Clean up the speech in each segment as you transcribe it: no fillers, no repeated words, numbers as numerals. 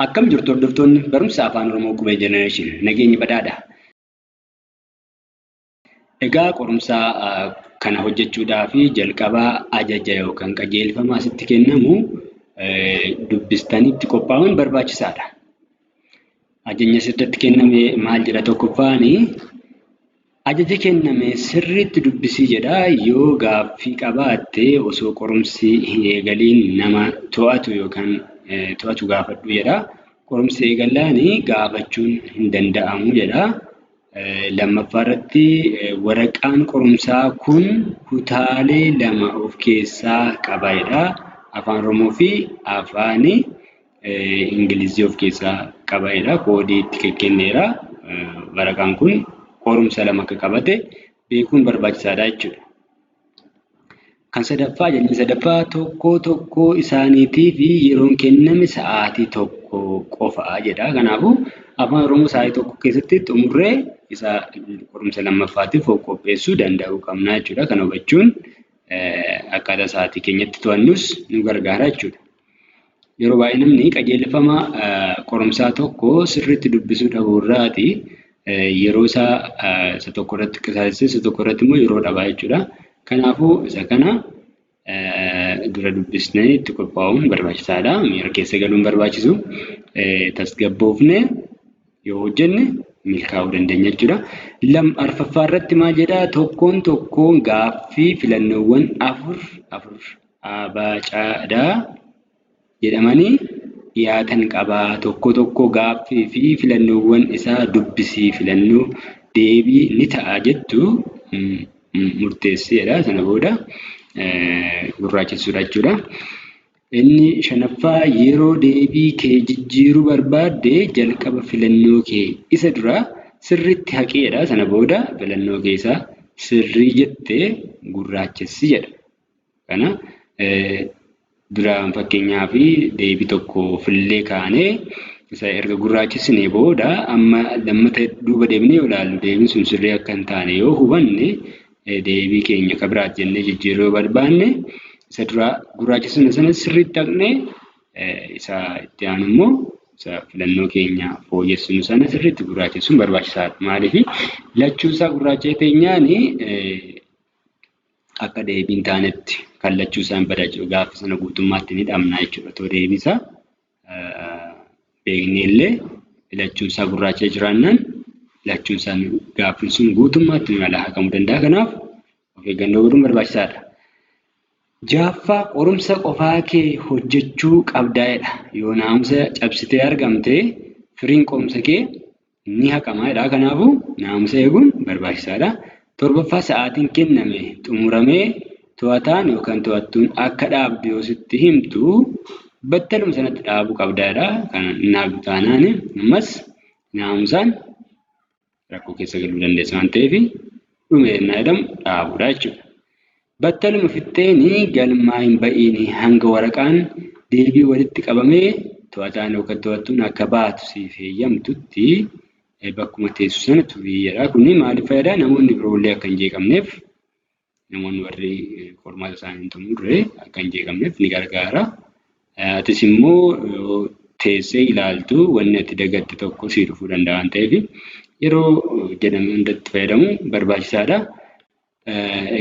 Akkam jirtu hordoftoonni barumsa Afaan Oromoo Qubee Generation, nageenyi badhaadha. Egaa qorumsa kana hojjechuudhaaf jalqaba ajaja yookaan qajeelfama asitti kennamu dubbistanii itti qophaa'uun barbaachisaadha. Ajajni asirratti kenname maal jedha? Tokkoffaani, ajaja kenname sirriitti dubbisii jedha. Yoo gaaffii qabaatte osoo qorumsi hin eegaliin nama to'atu yookaan to'atu gaafadhu jedha. Qorumsi eegallaan gaafachuun hin danda'amu jedha. Lammaffaa irratti, waraqaan qorumsaa kun kutaalee lama of keessaa qaba jedha. Afaan Oromoo fi Afaan Ingilizii of keessaa qaba jedha. Koodii itti kenneera. Waraqaan kun qorumsa lama akka qabate beekuun barbaachisaadha jechuudha. Kan sadaffaa, ajajni sadaffaa, tokkoo tokkoo isaaniitiif yeroon kenname sa'aatii 1 qofa jedha. Kanaafuu Afaan Oromoo sa'aatii 1 keessatti xumurree isa qorumsa lammaffaatiif of qopheessuu danda'uu qabna jechuudha. Kana hubachuun akkaataa sa'aatii keenyatti to'annus nu gargaara jechuudha. Yeroo baay'ee namni qajeelfama qorumsaa tokko sirriitti dubbisuu dhabuu irraati yeroo isaa isa tokko irratti qisaasessee isa tokko irratti immoo yeroo dhabaa jechuudha. Kanaafuu isa kana dura dubbisnee itti qophaa'uun barbaachisaadha. Miira keessa galuun barbaachisu. Tasgabboofnee yoo hojjenne milkaa'uu dandeenya jechuudha. Arfaffaa irratti maal jedhaa? Tokkoon tokkoon gaaffii filannoowwan afur afur A, B, C, D jedhamanii dhiyaatan qaba. Tokko tokko gaaffii fi filannoowwan isaa dubbisii filannoo deebii ni ta'a jettu murteessi jedha. Sana booda gurraachessuudha jechuudha. Inni shanaffaa, yeroo deebii kee jijjiiruu barbaadde jalqaba filannoo kee isa dura sirriitti haqi jedha. Sana booda filannoo kee isa sirrii jette gurraachessi jedha. Kana duraan fakkeenyaaf deebii tokko fillee kaanee isa erga gurraachessinee booda amma lammata duuba deebinee yoo ilaallu deebiin sun sirrii akka hin taane yoo hubanne, deebii keenya akka biraatti jennee jijjiiruu yoo barbaanne, isa dura gurraachessine sana sirriitti haqnee isa itti aanu immoo isa filannoo keenya fooyyessinu sana sirriitti gurraachessuun barbaachisaadha. Maaliif, lachuu isaa gurraacha'ee teenyaan akka deebii hin taanetti kan lachuu isaan bada jechuudha. Gaaffii sana guutummaatti ni dhabna jechuudha. Otoo deebii isaa beeknee illee filachuun isaa gurraacha'ee jiraannaan lachuun isaa gaaffiin sun guutummaatti nu jalaa haqamuu danda'a. Kanaaf of eeggannoo godhuun barbaachisaadha. Ja'affaa, qorumsa qofaa kee hojjechuu qabdaa jedha. Yoo naamusa cabsitee argamte firiin qorumsa kee ni haqama jedha. Kanaafuu naamusa eeguun barbaachisaadha. Torbaffaa, sa'aatiin kenname xumuramee to'ataan yookaan to'attuun akka dhaabdu yoo sitti himtu battaluma sanatti dhaabuu qabdaa jedha. Kana hin dhaabdu taanaan ammas naamusaan rakkoo keessa galuu dandeessa waan ta'eef dhume yennaa jedhamu dhaabuudha jechuudha. Battaluma fixxeen galmaa hin ba'iin, hanga waraqaan deebii walitti qabamee to'ataan yookaan to'attuun akka baatu siif heeyyamtutti bakkuma teessu sana turii jedha. Kuni maaliif fayyada? Namoonni biroollee akka hin jeeqamneef, namoonni warri qormaata isaanii hin xumurre akka hin jeeqamneef ni gargaara. Atis immoo yoo teessee ilaaltu wanni ati dagatte tokko sii dhufuu danda'a waan ta'eef yeroo jedhame hundatti fayyadamuun barbaachisaadha.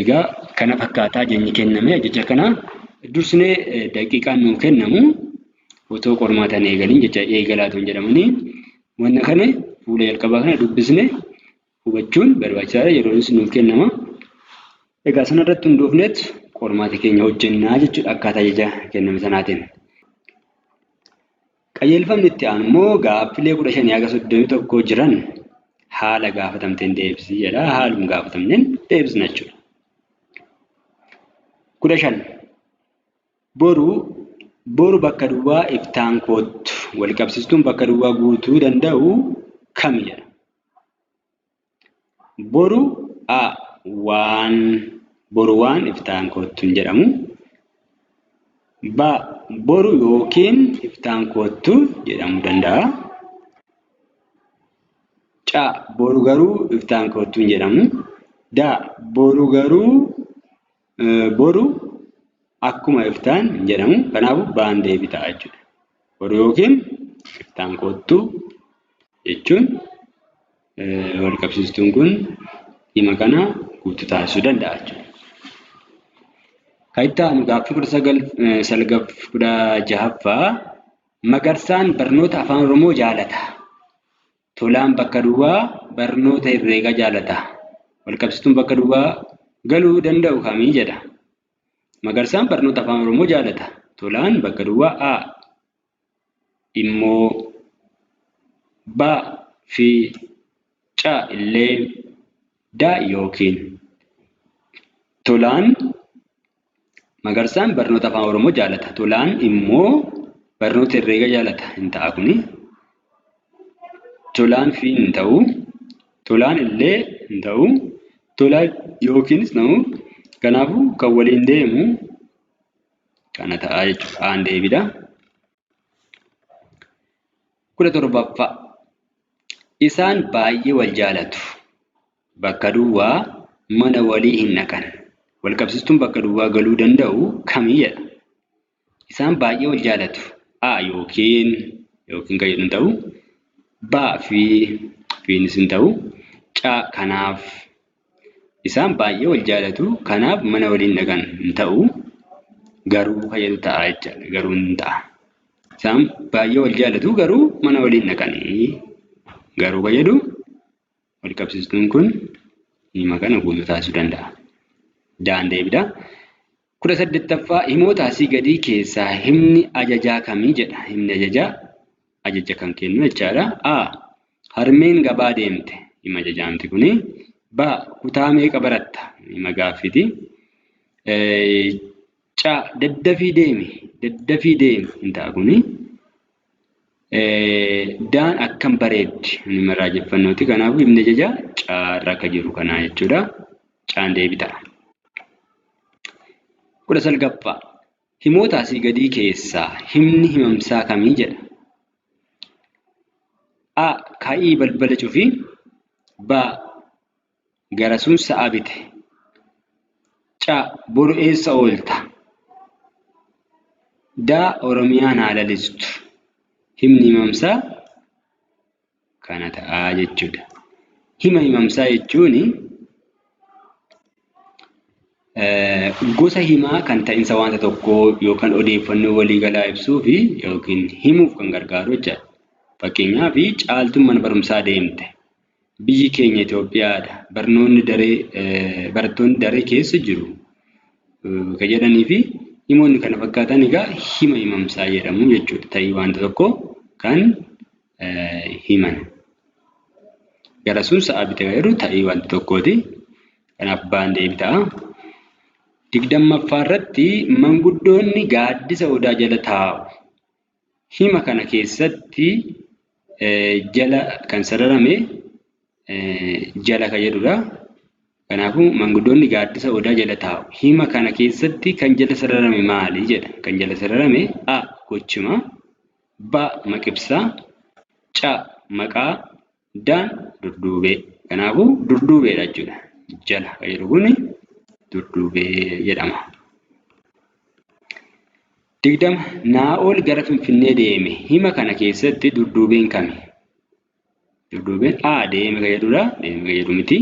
Egaa kana fakkaataa ajajni kenname. Ajaja kana dursinee daqiiqaan nuu kennamu otoo qormaata hin eegaliin jecha eegalaa otoo hin jedhamanii wanna kana fuula jalqabaa kana dubbisne hubachuun barbaachisaadha. Yeroonis nuuf kennama. Egaa sanarratti hundoofneet qormaata keenya hojjennaa jechuudha akkaataa ajaja kenname sanaatiin. Qajeelfamni itti aanu immoo gaaffilee 15 haga 31 jiran haala gaafatamteen deebisi jedha. Haaluma gaafatamneen deebisna jechuudha. 15. Boru bakka duwwaa iftaan koottu. Wal qabsiistuun bakka duwwaa guutuu danda'u kami jedha. Boru A. Waan, boru waan iftaan koottu hin jedhamu. B. Boru yookiin iftaan koottu jedhamuu danda'a. C. Boru garuu iftaan koottu hin jedhamu. D. Boru garuu boru akkuma iftaan hin jedhamu. Kanaafuu baan deebii ta'a jechuudha. Boru yookiin Iftaan koottu jechuun wal qabsiistuun kun hima kana guutuu taasisuu danda'a jechuudha. Kan itti aanu gaaffii 16ffaa Magarsaan barnoota Afaan Oromoo jaalata. Tolaan bakka duwwaa barnoota herreegaa jaalata. Wal qabsiistuun bakka duwwaa galuu danda'u kamii jedha. Magarsaan barnoota Afaan Oromoo jaalata. Tolaan bakka duwwaa A immoo B fi C illee D yookiin Tolaan Magarsaan barnoota Afaan Oromoo jaalata. Tolaan immoo barnoota herreegaa jaalata. Hin ta'a kuni. Tolaan fi hin ta'u. Tolaan illee hin ta'u. Tolaan yookiinis ta'u. Kanaafuu kan waliin deemu kana ta'a jechuudha. Aan deebiidha. 17ffaa Isaan baay'ee wal jaalatu. Bakka duwwaa mana walii hin dhaqan. Wal qabsiistuun bakka duwwaa galuu danda'u kamii jedha. Isaan baay'ee wal jaalatu. A yookiin yookiin kan jedhu hin ta'u. B fi fiinis hin ta'u. C kanaaf. Isaan baay'ee wal jaalatu. Kanaaf mana walii hin dhaqan hin ta'u. Garuu kan jedhu ta'a jechaadha. Garuu hin ta'a. Isaan baay'ee wal jaalatu garuu mana walii hin dhaqanii. Garuu kan jedhu wal qabsiistuun kun hima kana guutuu taasisuu danda'a. Daan deebiidha. 18ffaa himoota asii gadii keessaa himni ajajaa kamii jedha. Himni ajajaa ajaja kan kennu jechaadha. A. Harmeen gabaa deemte. Hima ajajaamti kuni. B. Kutaa meeqa baratta? Hima gaaffiiti. C. Daddafii deemi. Daddafii deemi. Hin ta'a kuni. Daan akkam bareeddi. Hima raajeffannooti. Kanaafuu himni ajajaa caarra akka jiru kanaa jechuudha. Caan deebii ta'a. 19ffaa himoota asii gadii keessaa himni himamsaa kamii jedha. A. Ka'ii balbala cufi. B. Garasuun sa'a bite. C. Boru eessa oolta? D. Oromiyaan haa lalistu. Himni himamsaa kana ta'a jechuudha. Hima himamsaa jechuun gosa himaa kan ta'insa wanta tokkoo yookaan odeeffannoo waliigalaa ibsuu fi yookiin himuuf kan gargaaru jechaadha. Fakkeenyaaf Caaltuun mana barumsaa deemte. Biyyi keenya Itoophiyaadha. Barattoonni daree keessa jiru. Kan jedhanii fi himoonni kana fakkaatan egaa hima himamsaa jedhamu jechuudha. Ta'ii wanta tokkoo kan himan. Garasuun sa'a bite kan jedhu ta'ii wanta tokkooti. Kanaaf baan deebii ta'a. 20ffaa irratti manguddoonni gaaddisa odaa jala taa'u. Hima kana keessatti jala kan sararame jala kan jedhudha. Kanaafuu manguddoonni gaaddisa odaa jala taa'u. Hima kana keessatti kan jala sararame maali jedha. Kan jala sararame A. Gochima, B. Maqibsaa, C. Maqaa, D. Durduubee. Kanaafuu durduubeedha jechuudha. Jala kan jedhu kun durduubee jedhama. 20 Naa'ol gara Finfinnee deeme. Hima kana keessatti durduubeen kami? Durduubeen A. Deeme kan jedhudha. Deeme kan jedhu miti.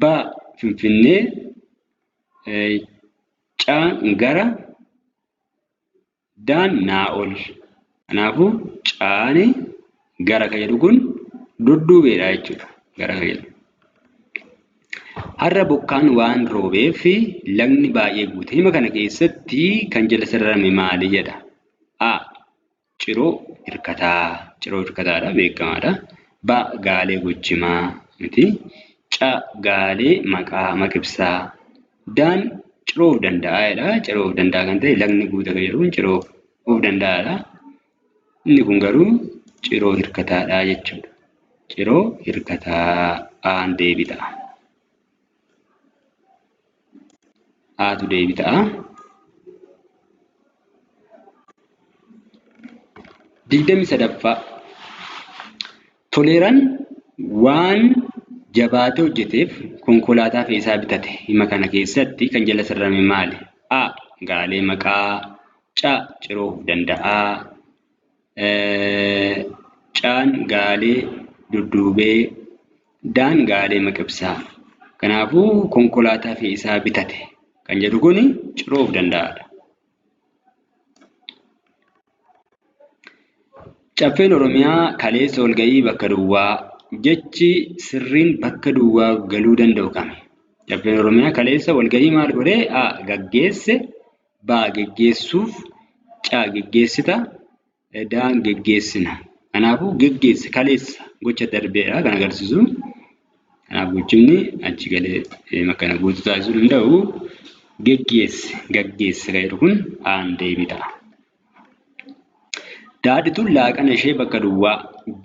B. Finfinnee, C. Gara, Daan Naa'ol. Kanaafuu Caani gara kan jedhu kun durduubeedha jechuudha. Gara kan jedhu. Har'a bokkaan waan roobeef lagni baay'ee guute. Hima kana keessatti kan jala sararame maali jedha? A. Ciroo hirkataa. Ciroo hirkataadha beekamaadha. B. Gaalee gochimaa miti. C. Gaalee maqaa maqibsaa. Daan ciroo of danda'aadha. Ciroo of danda'a kan ta'e lagni guute kan jedhu kun ciroo of danda'aadha. Inni kun garuu ciroo hirkataadha jechuudha. Ciroo hirkataa A'n deebii ta'a. A'tu deebii ta'a. 23ffaa Toleeraan waan jabaatee hojjeteef konkolaataa fe'iisaa bitate. Hima kana keessatti kan jala sararame maali? A. Gaalee maqaa, C. Ciroo of danda'aa, Caan gaalee dudduubee, daan gaalee maqibsaa. Kanaafuu konkolaataa fe'iisaa bitate kan jedhu kun ciroo of danda'aadha. Caffeen Oromiyaa kaleessa walga'ii bakka duwwaa jechi sirriin bakka duwwaa galuu danda'u kami? Caffeen Oromiyaa kaleessa walga'ii maal godhee? A. Gaggeesse, B. Geggeessuuf, C. Geggeessita, D. Geggeessina. Kanaafuu geggeesse kaleessa gocha darbeedha kan agarsiisu. Kanaaf gochimni achi galee kana guutuu taasisuu danda'u geggeesse gaggeesse kan jedhu kun aan deebii ta'a. Daadhituun laaqana ishee bakka duwwaa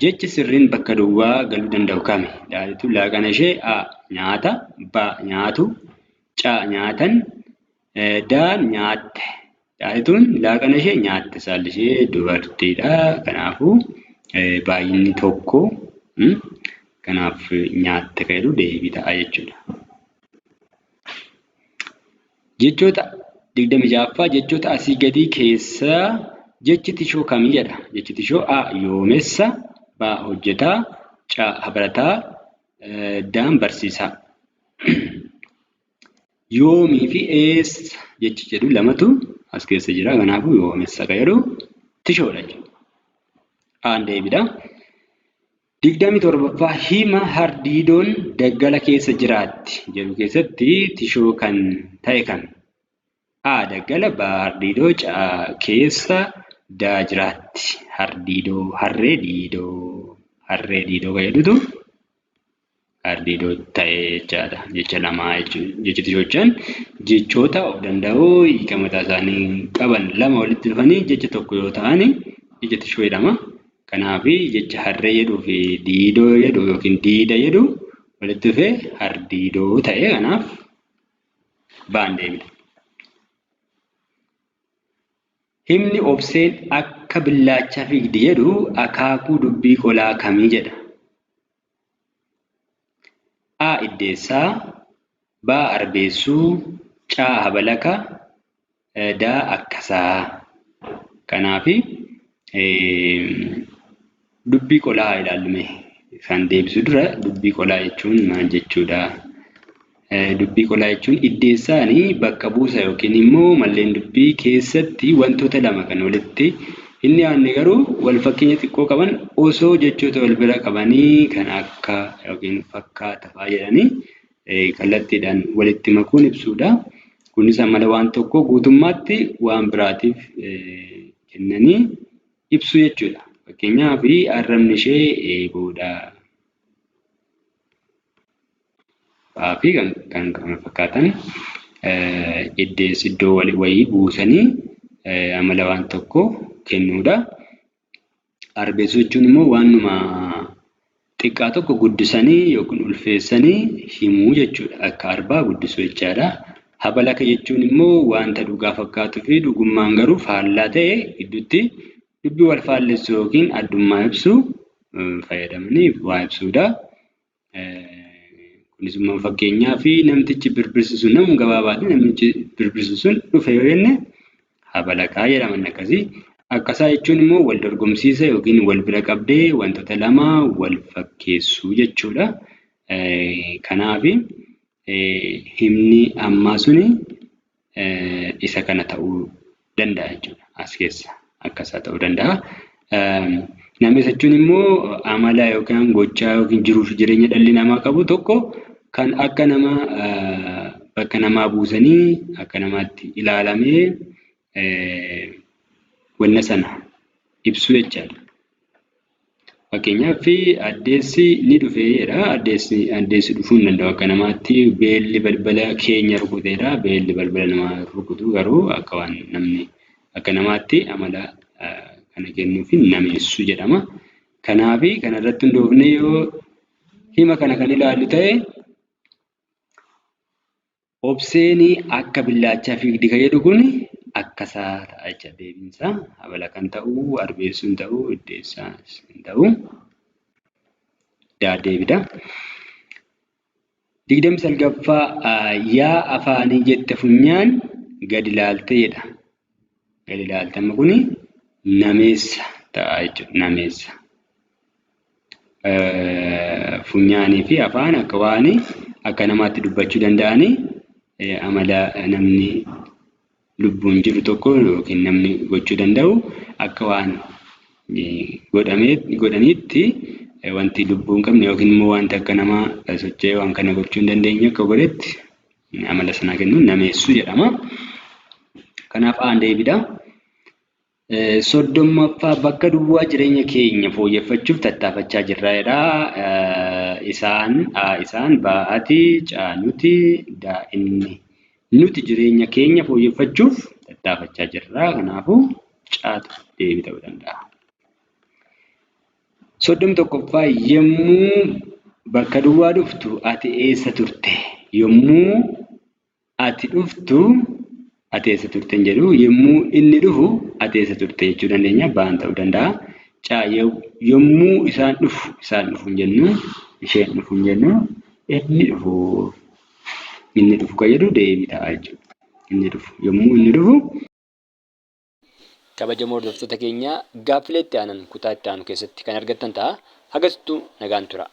jechi sirriin bakka duwwaa galuu danda'u kami? Daadhituun laaqana ishee A. Nyaata, B. Nyaatu, C. Nyaatan, D. Nyaatte. Daadhituun laaqana ishee nyaatte saalli ishee dubartiidha. Kanaafuu baay'inni tokko kanaaf nyaatte kan jedhu deebii ta'a jechuudha. Jechoota 26ffaa jechoota asii gadii keessaa jechi tishoo kamii jedha? Jechi tishoo A. Yoomessa, B. Hojjetaa, C. Barataa, D. Barsiisaa. Yoomii fi eessa jechi jedhu lamatu as keessa jira. Kanaafuu yoomessa kan jedhu tishoodha jechuudha. Aan deebiidha. 27ffaa hima hardiidoon daggala keessa jiraatti jedhu keessatti tishoo kan ta'e kami? A. Daggala, B. Hardiidoo, C. Keessa, D. Jiraatti. Hardiidoo, harree diidoo, harree diidoo kan jedhutu hardiidoo ta'ee jechaadha. Jecha lamaa jechuudha. Jechi tishoo jechoota of danda'oo hiika mataa isaanii qaban lama walitti dhufanii jecha tokko yoo ta'an jecha tishoo jedhama. Kanaaf jecha harree jedhuu fi diidoo jedhu yookiin diida jedhu walitti dhufee hardiidoo ta'e kanaaf baan deebida. Himni obseen akka billaachaa fiigdi jedhu akaakuu dubbii qolaa kamii jedha? A. Iddeessaa, B. Arbeessuu, C. Habalaka, D. Akkasaa. Kanaaf dubbii qolaa ilaallume kan deebisu dura dubbii qolaa jechuun maal jechuudha? Dubbii qolaa jechuun iddeessaanii bakka buusa yookiin immoo malleen dubbii keessatti wantoota lama kan walitti hin dhiyaanne garuu wal fakkeenya xiqqoo qaban osoo jechoota wal bira qabanii kan akka yookiin fakkaata fa'aa jedhanii kallattiidhaan walitti makuun ibsuudha. Kunis amala waan tokkoo guutummaatti waan biraatiif kennanii ibsu jechuudha. Fakkeenyaaf arrabni ishee eeboodha. Fa'aa fi kan kana fakkaatan iddoo wayii buusanii amala waan tokkoo kennuudha. Arbeessuu jechuun immoo waanuma xiqqaa tokko guddisanii yookiin ulfeessanii himuu jechuudha. Akka arbaa guddisuu jechaadha. Habalaka jechuun immoo wanta dhugaa fakkaatuu fi dhugummaan garuu faallaa ta'e gidduutti dubbii wal faallessu yookiin addummaa ibsu fayyadamanii waa ibsuudha. Kunis immoo fakkeenyaaf namtichi birbirsi sun namni gabaabaati namichi birbirsi sun dhufe yoo jenne habalakaa jedhama inni akkasii. Akkasaa jechuun immoo wal dorgomsiisa yookiin wal bira qabdee wantoota lama wal fakkeessuu jechuudha. Kanaaf himni ammaa suni isa kana ta'uu danda'a jechuudha. As keessa akkasaa ta'uu danda'a. Nameessa jechuun immoo amala yookaan gochaa yookiin jiruu fi jireenya dhalli namaa qabu tokko kan akka nama bakka namaa buusanii akka namaatti ilaalamee wanna sana ibsu jechaadha. Fakkeenyaaf addeessi ni dhufe jedha. Addeessi dhufuu hin danda'u akka namaatti. Beelli balbala keenya rukuteera. Beelli balbala namaa rukutu garuu akka waan namni akka namaatti amala kana kennuufi nameessuu jedhama. Kanaaf kanarratti hundoofnee yoo hima kana kan ilaallu ta'e obseen akka billaachaa fiigdi kan jedhu kun akkasaa ta'a jecha deebiinsaa. Habala kan ta'u, arbeessuu hin ta'u, iddeessaa hin ta'u. Deebidha. 29ffaa yaa afaanii jette funyaan gadi ilaalte jedha. Gadi ilaalte amma kuni nameessa. ta'a jechuudha. Nameessa. Funyaanii fi afaan akka waan akka namaatti dubbachuu danda'anii amala namni lubbuun jiru tokko yookiin namni gochuu danda'u akka waan godhaniitti wanti lubbuu hin qabne yookiin immoo wanti akka namaa socho'ee waan kana gochuu hin dandeenye akka godhetti amala sanaa kennuun nameessuu jedhama. Kanaaf A'n deebiidha. Soddommaffaa bakka duwwaa jireenya keenya fooyyeffachuuf tattaafachaa jirra jedha. Isaan, A isaan, B ati, C nuti, D inni. Nuti jireenya keenya fooyyeffachuuf tattaafachaa jirra. Kanaafuu C'tu deebii ta'uu danda'a. 31ffaa yommuu bakka duwwaa dhuftu ati eessa turte? Yommuu ati dhuftu ati eessa turte hin jedhu. Yommuu inni dhufu ati eessa turte jechuu dandeenya. Baan ta'uu danda'a. C yommuu isaan dhufu isaan dhufu hin jennu. Isheen dhufu hin jennu. Inni dhufu inni dhufu kan jedhu deebii ta'a jechuudha. Inni dhufu yommuu inni dhufu. Kabajamoo hordoftoota keenya gaaffilee itti aanan kutaa itti aanu keessatti kan argattan ta'a. Hagasittuu nagaan turaa.